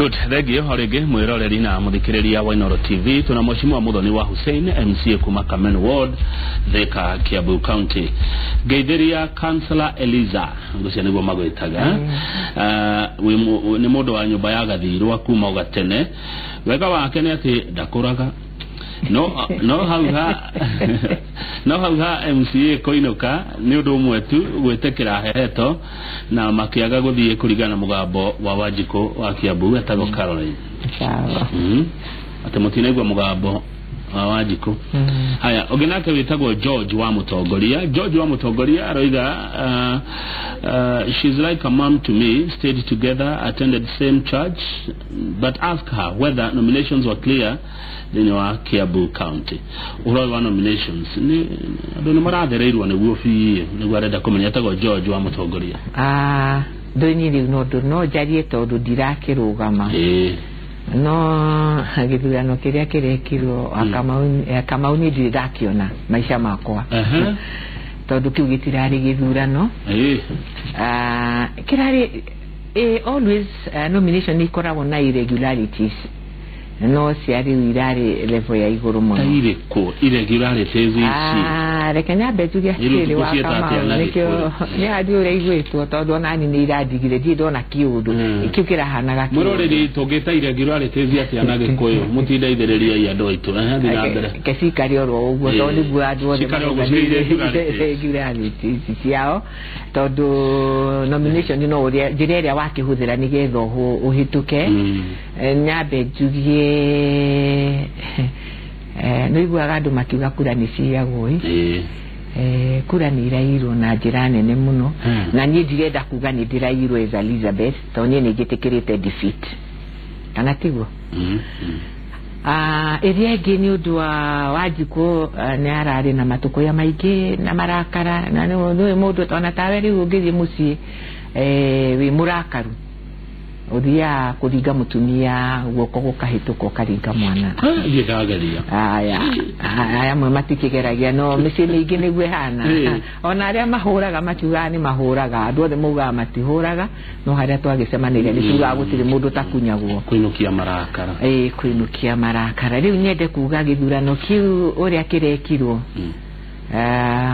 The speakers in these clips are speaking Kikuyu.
Good, thengio o rĩngĩ mwĩroreri na mũthikĩrĩria wa Inooro TV. Tuna Mheshimiwa Muthoni wa Hussein, MCA kuma Kamenu Ward, Thika, Kiambu County. Ngeithĩria Councillor Eliza, ngũcia nĩguo magwĩtaga. Nĩ mũndũ wa nyũmba ya Gathirwa kuma gatene. Wega wake nĩ atĩ ndakũraga, no hau ha no hau ha MCA kũinũka nĩ ũndũ ũmwe tu, gwĩtĩkĩra heto na makĩaga gũthiĩ kũringana na mũgambo wa Wanjikũ wa Kiambu etagwo Caroline. Sawa. Atĩ mũtinaigua mũgambo wa Wanjikũ. Haya, ũngĩ nake wĩtagwo George wa Mũtongoria. George wa Mũtongoria aroiga, "She's like a mom to me. Stayed together, attended same church, but ask her whether nominations were clear thĩinĩ wa Kiambu County." Ũhoro ũyũ wa nominations nĩ andũ nĩ marathereirwo nĩguo biũ, nĩguo arenda kũmenya. Etagwo George wa Mũtongoria. Ah, ndũini rĩu no ndũ no njarie tondũ ndirakĩrũgama. No gĩthurano kĩrĩa kĩrekirwo Kamau niĩ ndirĩ ndakĩona maica makwa, tondũ kĩu gĩtirarĩ gĩthurano. Ah, kĩrarĩ always nomination nĩ ikoragwo na irregularities, no cia rĩu irarĩ level ya igũrũ Ta mũno. Irĩkũ irregularities ici? Ah, reke nyambe njuge Irĩ atĩrĩrĩ, wa ũtukũ ciĩta atĩa Kamau na nĩkĩo Gĩkũyũ? nĩ handũ ũraiguĩtwo, tondũ onani nĩ irandigire ndirĩ ndona kĩũndũ kĩu kĩrahanaga kĩũndũ. Mwĩroreri, tũngĩta irregularities atĩa na Gĩkũyũ? Mũtindaithĩrĩriai andũ aitũ. Ehe, thiĩ na mbere. Ke cikare oro ũguo, tondũ nĩguo andũ othe Cikare ũguo marauga cirĩ nĩ irregularities. irregularities ciao, tondũ nomination no ũrĩa njĩra ĩrĩa wakĩhũthĩra nĩgetha ũhĩtũke. Nyambe njugie, nĩ ũiguaga andũ makiuga kura nĩ ciyagwo ĩ. Kura nĩ irairwo na njĩra nene mũno. Na niĩ ndirenda kuga nĩ ndĩrairwo as Elizabeth, tondũ niĩ nĩ njĩtĩkĩrĩte defeat, kana tiguo? Ah, ĩrĩa ĩngĩ nĩ ũndũ wa Wanjikũ, nĩ ararĩ na matũkũya maingĩ na marakara, na nĩ mũndũ ona tawe rĩu ũngĩthiĩ mũciĩ, wĩ mũrakaru, ũthiaga kũringa mũtumia guoko gũkahĩtũka ũkaringa mwana. Thiĩ ndageria. Aya, aya amwe matikĩgeragia, no mĩciĩ mĩingĩ nĩguo ĩhana. Ona arĩa mahũraga makiugaga nĩ mahũraga, andũ othe maugaga matihũraga, no harĩa twagĩcemanĩria nĩ tugaga gũtirĩ mũndũ takunyagwo. Kũinũkia marakara. Ĩĩ, kũinũkia marakara. Rĩu nyende kuga gĩthurano kĩu ũrĩa kĩrekirwo,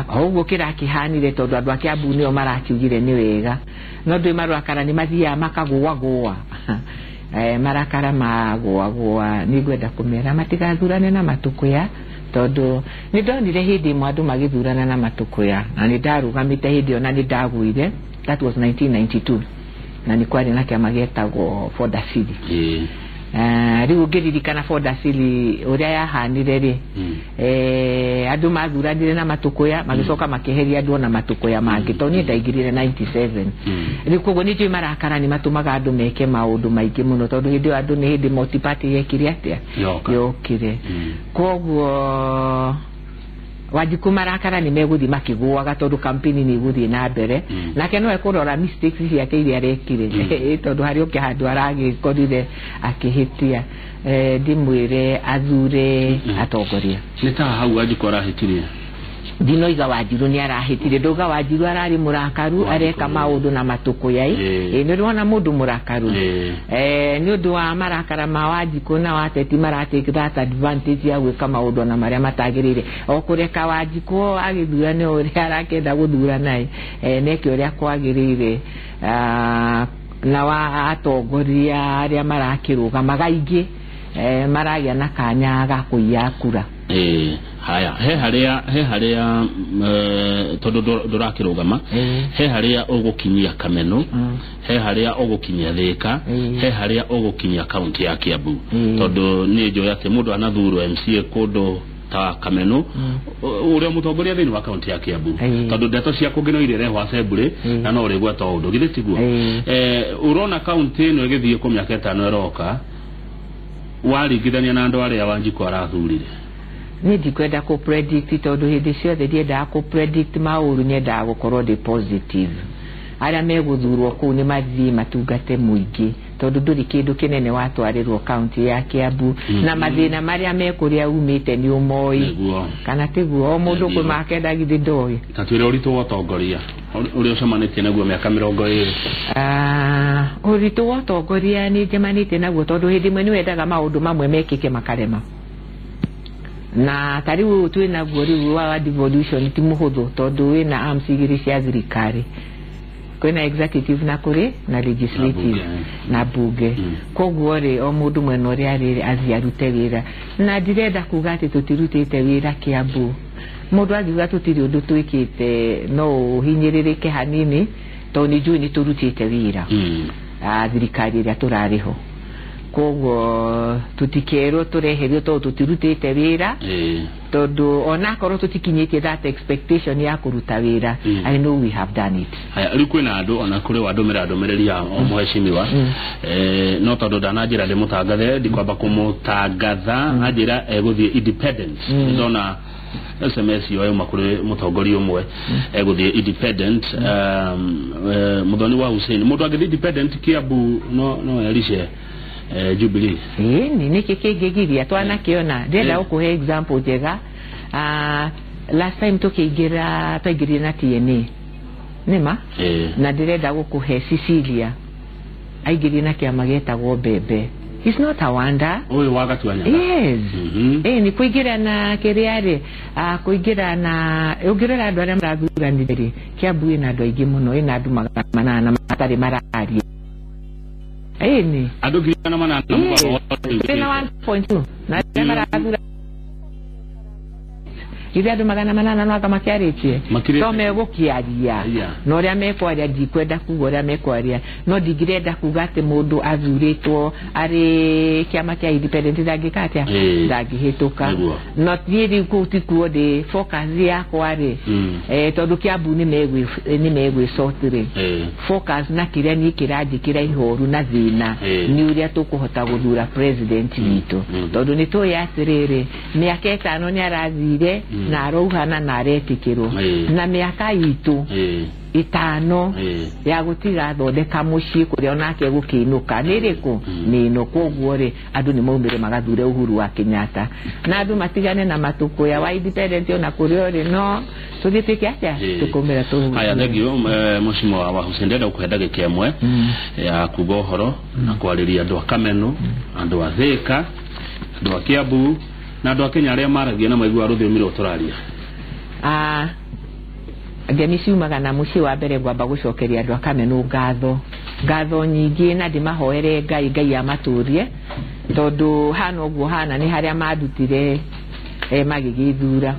o ũguo kĩrakĩhanire, tondũ andũ a Kiambu nĩo marakiugire nĩ wega, no ndũĩ marakara nĩ mathiaga makagũagũa. Marakara magũagũa, nĩ ngwenda kũmera matigathurane na matũkũya, tondũ nĩ ndonire hĩndĩ ĩmwe andũ magĩthurana na matũkũya, na nĩ ndarũgamĩte hĩndĩ ĩyo na nĩ ndagũire. That was 1992, na nĩ kwarĩ na kĩama gĩetagwo Ford Asili. Rĩu ũngĩririkana Ford Asili ũrĩa yahanire rĩ, andũ mathuranire na matũkũya, magĩcoka makĩeheria andũ ona matũkũya mangĩ, tondũ niĩ ndaingĩrire 97. Rĩu koguo nĩ njũĩ marakara nĩ matũmaga andũ meke maũndũ maingĩ mũno, tondũ hĩndĩ ĩyo andũ nĩ hĩndĩ multi-party yekire atĩa? Yoka. Yokire. Koguo Wanjikũ marakara nĩ megũthiĩ makĩgũaga, tondũ kampeni nĩ igũthiĩ na mbere. Nake no ekũrora mistakes ciake iria arekire, tondũ harĩ ũkĩ handũ aragĩkorire akĩhĩtia. Ndimwĩre athure atongoria. Nĩ ta hau Wanjikũ arahĩtirie? Ndinoiga Wanjiru nĩ arahĩtire, ndauga Wanjiru ararĩ mũrakaru. Wanjikũ, areka maũndũ na matũkũya. Ĩ nĩ ũrona mũndũ mũrakaru. Nĩ ũndũ wa marakara ma Wanjikũ na wateti maratake that advantage ya gwĩka maũndũ ona marĩa matagĩrĩire, o kũreka Wanjikũ agĩthurane ũrĩa arakĩenda gũthurana ĩ, neke ũrĩa kwagĩrĩire. Ah, na wa atongoria arĩa marakĩrũgamaga aingĩ, maragĩa na kanya ga kũiya kura. Ĩĩ, haya, he harĩa tondũ ndũrakĩrũgama, he harĩa ũgũkinyia Kameno, he harĩa ũgũkinyia Thĩka, he harĩa ũgũkinyia kaunti ya Kiambu? Tondũ niĩ njũĩ atĩ mũndũ anathurwo MCA kũndũ ta Kameno, ũrĩa mũtongoria thĩinĩ wa kaunti ya Kiambu, tondũ ndeto cia kũngĩ no irĩrehwo assembly na no ũrĩgweta o ũndũ, githĩ tiguo? Ĩĩ. Ũrona kaunti ĩno ĩgĩthiĩ kũ mĩaka 5 ĩroka waringithania na andũ arĩa Wanjikũ arathurire? Niĩ ndikwenda kũ predict, tondũ hĩndĩ ciothe ndiendaga kũ predict maũru, nyendaga gũkorwo ndĩ positive. Arĩa megũthurwo kũu nĩ mathiĩ matungate mũingĩ, Tondũ ndũrĩ kĩndũ kĩnene watwarĩrwo kaunti ya Kiambu na mathĩna marĩa me kũrĩa umĩte nĩ ũmoĩ. Kana tiguo o mũndũ kwĩmakenda githĩ ndoĩ. Ta twĩre ũritũ wa ũtongoria ũrĩa ũcemanĩtie naguo mĩaka 20. Ũritũ wa ũtongoria nĩ njemanĩtie naguo tondũ hĩndĩ ĩmwe nĩ wendaga maũndũ mamwe mekĩke makarema. Na ta rĩu ũyũ twĩ naguo rĩu wa devolution ti mũhũthũ tondũ wĩna arms igĩrĩ cia thirikari. Kwĩna executive na kũrĩ na legislative na bunge. Koguo rĩ o mũndũ mwena ũrĩa arĩ athiĩ arute wĩra. Na ndirenda kuga atĩ tũtirutĩte wĩra Kiambu. Mũndũ angiuga tũtirĩ ũndũ twĩkĩte no ũhinyĩrĩrĩke hanini tondũ nĩ njũĩ nĩ tũrutĩte wĩra. Thirikari ĩrĩa tũrarĩ ho. Koguo tũtikerwo tũreherio tondũ tũtirutĩte wĩra. Tondũ onakorwo tũtikinyĩtie that expectation ya kũruta wĩra, I know we have done it. Haya, rĩu kwĩna andũ ona kũrĩ wandũmĩra ndũmĩrĩri ya o mũhecimiwa no tondũ ndananjĩra ndĩmũtangathe ndikwamba kũmũtangatha anjĩra egũthiĩ independent. Ndona SMS yo yauma kũrĩ mũtongoria ũmwe egũthiĩ independent. Mũthoni wa Hussein, mũndũ angĩthiĩ independent Kiambu no erice Jubilee. Ĩni nĩkĩ kĩngĩgiria twanakiona. Ndĩrenda gũkũhe example njega. Last time tũkĩingĩra twaingĩrire na TNA nĩma na ndĩrenda gũkũhe Cecilia aingĩrire na kĩama gĩetagwo Mbembe. It's not a wonder. Ũyũ wa Gatuanyaga. Yes. Ni kũingĩra na kĩrĩa rĩ kũingĩra na ũngĩrora andũ arĩa marathuranire rĩ Kiambu ĩna andũ aingĩ mũno, ĩna andũ 800 matarĩ mararia. Ĩni andũ 800 ĩna 1.2 na arĩa marathura ithe andũ 800 no anga makĩarĩtie to megũkĩaria na ũrĩa mekwaria ndikwenda kuga ũrĩa mekwaria no ndingĩrenda kuga atĩ mũndũ athurĩtwo arĩ kĩama kĩa independent ndangĩka atĩa ndangĩhĩtũka. No niĩ rĩu kũu tikuo ndĩ focus yakwa rĩ tondũ Kiambu nĩ megwĩcoti rĩ focus na kĩrĩa niĩ kĩranjĩkĩra ihoru na thĩna nĩ ũrĩa tũkũhota gũthura president witũ tondũ nĩ tũĩ atĩrĩrĩ mĩaka 5 nĩ arathire na arauhana na aretĩkĩrwo na mĩaka itũ 5 ya gũtiga thondeka mũciĩ kũrĩa onake gũkĩinũka nĩ ĩrĩkũ nĩ ĩno. Koguo rĩ andũ nĩ maumĩre magathure Uhuru wa Kenyatta na andũ matigane na matũkũya wa independent ona kũrĩa ũrĩ no tũthiĩ twĩke atĩa tũkũmĩra tũ. Haya, thengiũ mũcimo wa Hussein, ndĩrenda gũkũhe ndagĩka ĩmwe ya kuga ũhoro na kwarĩria andũ a Kameno, andũ a Thĩka, andũ a Kiambu na andũ a Kenya arĩa maragia na maiguaga rũthiomi rũrũ tũraria. Ngemi ciumaga na mũciĩ wa mbere ngwamba gũcokeria andũ a Kameno ngatho nyingĩ na ndĩmahoere Ngai Ngai amatũrie tondũ hana ũguo hana nĩ harĩa mandutire magĩgĩthura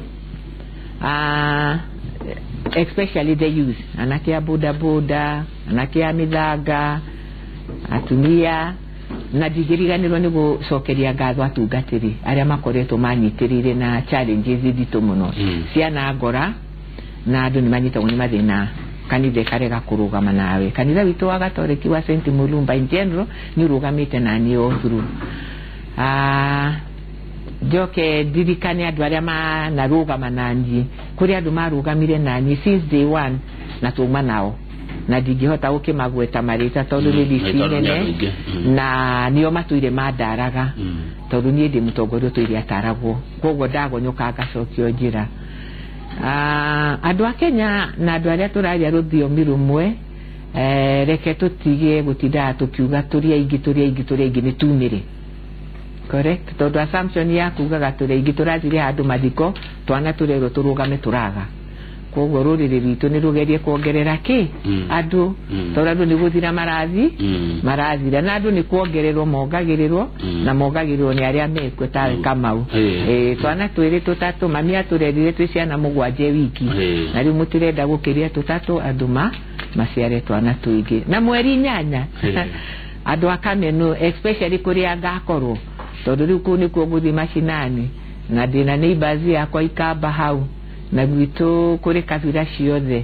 especially the youth, anake a boda boda, anake a mĩthanga, atumia na ndingĩriganĩrwo nĩ gũcokeria ngatho atungatĩri arĩa makoretwo manyitĩrĩire na challenges nditũ mũno ciana ngora na andũ nĩ manyitagwo nĩ mathĩna kanitha ĩkarega kũrũgama nawe. Kanitha witũ wa Gatoreki wa St Mulumba in general nĩ ũrũgamĩte na niĩ all through. Njoke ndirikane andũ arĩa manarũgama na niĩ, kũrĩ andũ marũgamire na niĩ since day one na twauma nao na ndingĩhota gũkĩmagweta marĩtwa tondũ nĩ list nene na nĩo matũire mandaraga tondũ niĩ ndĩ mũtongoria ũtũire ataragwo koguo ndagonyoka ngacokio njĩra. Andũ a Kenya na andũ arĩa tũraria rũthiomi rũmwe reke tũtige gũtindaga tũkiuga tũrĩ aingĩ tũrĩ aingĩ tũrĩ aingĩ nĩ tumĩre. Correct, tondũ assumption ya kugaga tũrĩ aingĩ tũrathire handũ mathiko twana tũrerwo tũrũgame tũraga. Koguo rũrĩrĩ rwitũ nĩ rũgerie kuongerera kĩ andũ tondũ andũ nĩ gũthira marathira na andũ nĩ kuongererwo mongagĩrĩrwo na mongagĩrĩrwo nĩ arĩa mekuo tawe Kamau. Twana twĩrĩ tũtatũ mami atũrerire twĩ ciana 7 wiki na rĩu mũtirenda gũkĩria tũtatũ andũ maciare twana tũingĩ na mweri 8 andũ a Kameno especially kũrĩa ngakorwo tondũ rĩu kũu nĩkuo ngũthiĩ macinani na ndĩna neighbors yakwa ikamba hau na gwitũ kũrĩ kabira ciothe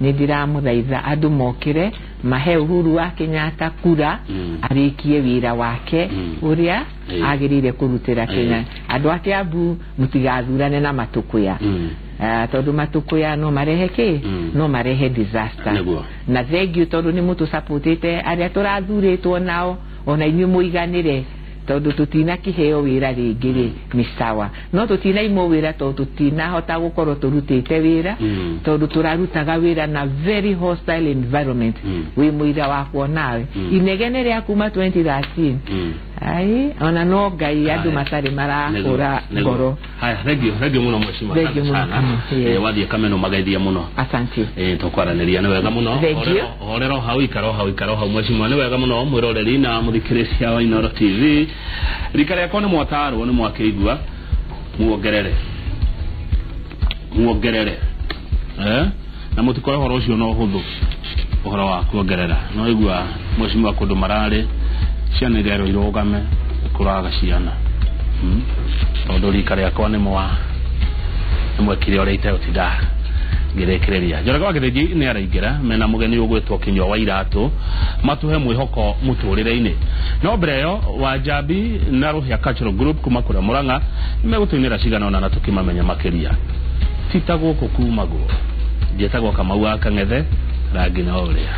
nĩ ndĩramũthaitha andũ mokĩre mahe Uhuru wa Kenyatta kura arĩkie wĩra wake ũrĩa agĩrĩire kũrutĩra Kenya. Andũ a Kiambu mũtigathurane na matũkũya tondũ matũkũya no marehe kĩ no marehe disaster. Na thengiũ tondũ nĩ mũtũsapotĩte arĩa tũrathurĩtwo nao Ona inyuĩ mũiganĩre tondũ tũtinakĩheo wĩra rĩngĩ rĩ, nĩ sawa, no tũtinaimwo wĩra tondũ tũtinahota gũkorwo tũrutĩte wĩra, tondũ tũrarutaga wĩra na very hostile environment. Wĩ mũira wakwa nawe, inegene rĩa kuma 2013, ai, ona no Ngai andũ matarĩ marahũra ngoro. Haya, thengio, thengio muno, mheshimiwa. Thengio Asante mũno. sana. Wathiĩ Kameno mageithie mũno. Asante. Tũkwaranĩria, nĩ wega mũno. Thank you. Horero hau, ikaro hau, ikaro hau, mheshimiwa, nĩ wega mũno. Mwĩroreri na mũthikĩrĩria wa Inooro TV, rika rĩakwa nĩ mwatarwo, nĩ mwakĩigua, muongerere, muongerere, na mũtikore ũhoro ũcio no ũhũthũ, ũhoro wa kuongerera. No igua mheshimiwa kũndũ mararĩ ciana irerwo irũgame kũraga ciana. Tondũ rika rĩakwa nĩ mwa nĩ mwekire ũrĩa itegũtinda ngĩrĩkĩrĩria. Njoroge wa Gĩthĩnji nĩ araingĩra mena mũgeni ũgwĩtwo Kinyua wa Iratũ, matũhe mwĩhoko mũtũrĩre-inĩ. No mbere ĩyo, Wanjambi na Rũhĩa Cultural Group kuma kũrĩa Mũrang'a nĩ megũtũinĩra cigana ũna na tũkĩmamenya makĩria. Ti ta gũkũ kumagwo. Njĩtagwo Kamau wa Kang'ethe, rangi no ũrĩa.